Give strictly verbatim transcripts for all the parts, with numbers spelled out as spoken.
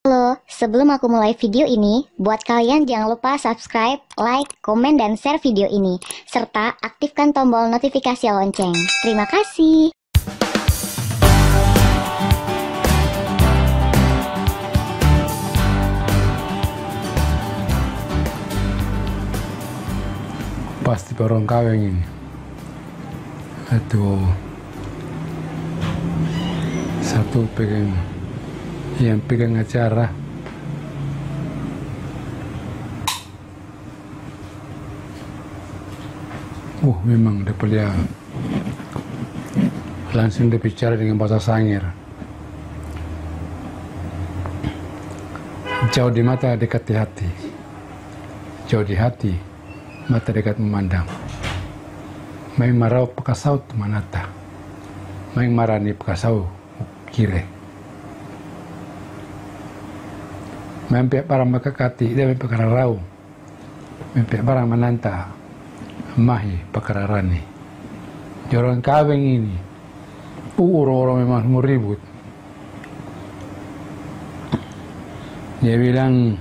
Halo, sebelum aku mulai video ini, buat kalian jangan lupa subscribe, like, komen, dan share video ini, serta aktifkan tombol notifikasi lonceng. Terima kasih. Pasti pa orang kaweng ini. Itu satu pegang, yang pegang acara. Uh, memang dia pe lia langsung dia bicara dengan bahasa Sangir. Jauh di mata, dekat di hati. Jauh di hati, mata dekat memandang. Maeng marau pakasau tu manata. Maeng marani pakasau kire. Maeng pe barang bakakati, dia pe kararau. Maeng pe barang mananta, mahi pakararani. Jorang kaweng ini, uh, orang-orang memang mo ribut. Dia bilang,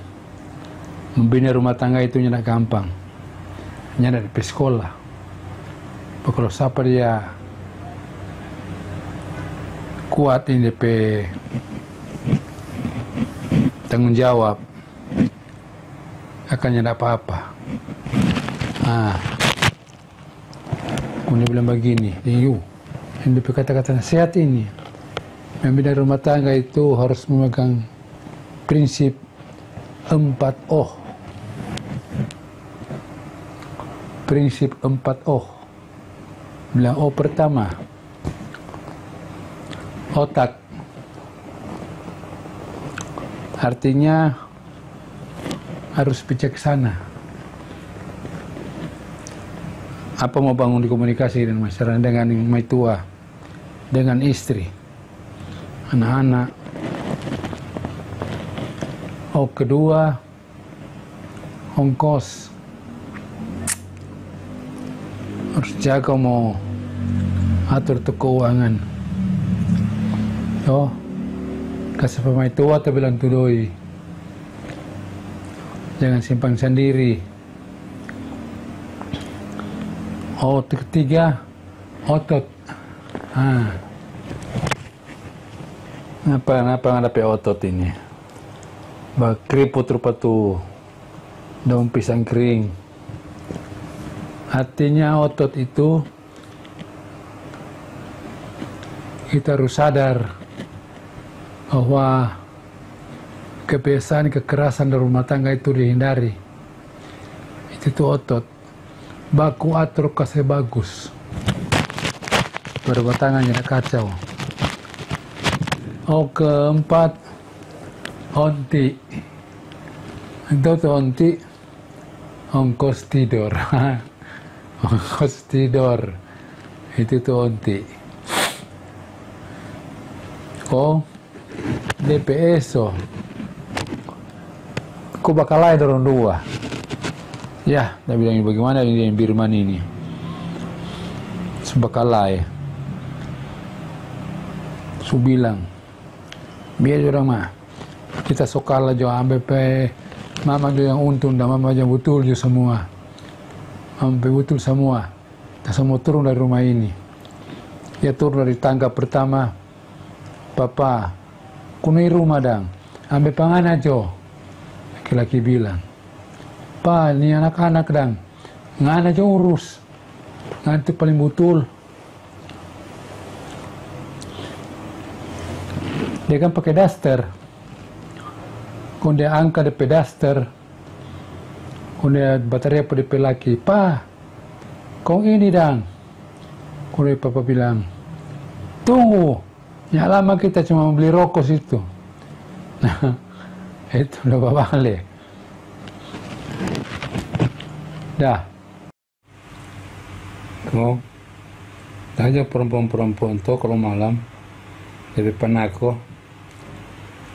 membina rumah tangga itu nyanda gampang. Nyanda depe skola. Kalo sapa dia kuat ini depe tanggung jawab, akan nyanda apa-apa. Ah. Kong dia bilang bagini, "Iyo, yang depe kata-kata nasehat ini, membina rumah tangga itu harus memegang prinsip empat O." Prinsip empat O. Bilang, "O pertama, otak." Artinya, harus bijaksana. Apa mo bangun di komunikasi dengan masyarakat, dengan maitua, dengan istri, anak-anak. Oh, kedua, ongkos. Harus jaga mo atur tu keuangan. Yo, kase pa maitua ta bilang tu doi. Jangan simpan sandiri. Oh, tu ketiga, otot. Ah. Napa, napa ngana pe otot ini? Bakriput rupa tu daun pisang kering. Artinya otot itu, kita harus sadar bahwa kebiasaan kekerasan dalam rumah tangga itu dihindari. Itu tu otot. Baku ator kase bagus. Berumah tangga nyanda kacau. Oh, keempat, onti. Itu tu onti, ongkos tidor. Ongkos tidor. Itu tu onti. Oh, D P S, oh. Ko bakalae dorang dua. Ya, dia bilang, "Bagaimana ini yang Birman ini?" Su bakalae. Su bilang, "Biar jo dang, ma. Kita so kala jo, ambe pe mama jo yang untung, dan mama jo butul jo samua. Mama pe butul samua. Ta so mo turung dari rumah ini." Dia turung dari tangga pertama, "Papa, kunei rumah dang, ambe pa ngana jo." Laki-laki bilang, "Pa, ni anak-anak dang, ngana jo urus. Ngana tu paling butul." Dia kan pake daster. Kong dia angka de pe daster. Kong dia bataria pa de pe laki, "Pa, kong ini dang." Kong de pe papa bilang, "Tunggu, nyanda lama kita cuma beli roko situ." Nah, itu udah babale. Dah. Kong, tanya perempuan-perempuan to kalau malam, lebih penako.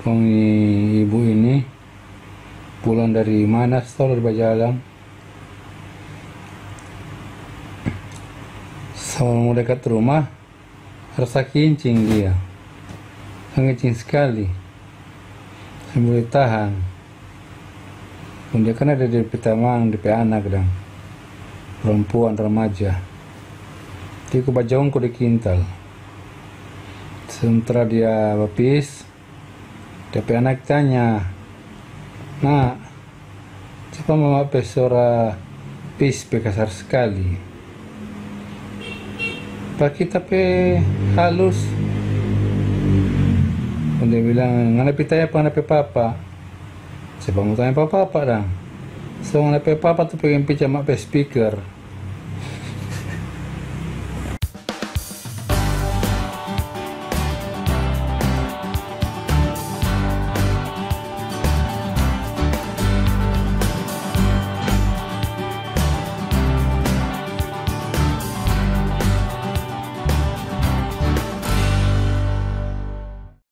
Kong i-, ibu ini pulang dari mana, so dari bajalang. So mo dekat rumah, rasa kincing dia. Kincing sekali. Seng bole tahang. Kong dia kan ada de pe tamang, de pe anak dang, perempuan remaja. Dia ko bajongko di kintal. Sementara dia bapis, de pe anak tanya, "Nak, kiapa mama pe suara pis pe kasar skali? Pa kita pe halus." Kong dia bilang, "Ngana pi tanya pa ngana pe papa." "Kiapa mo tanya pa papa dang? So ngana pe papa tu pengen pi cama pe speaker."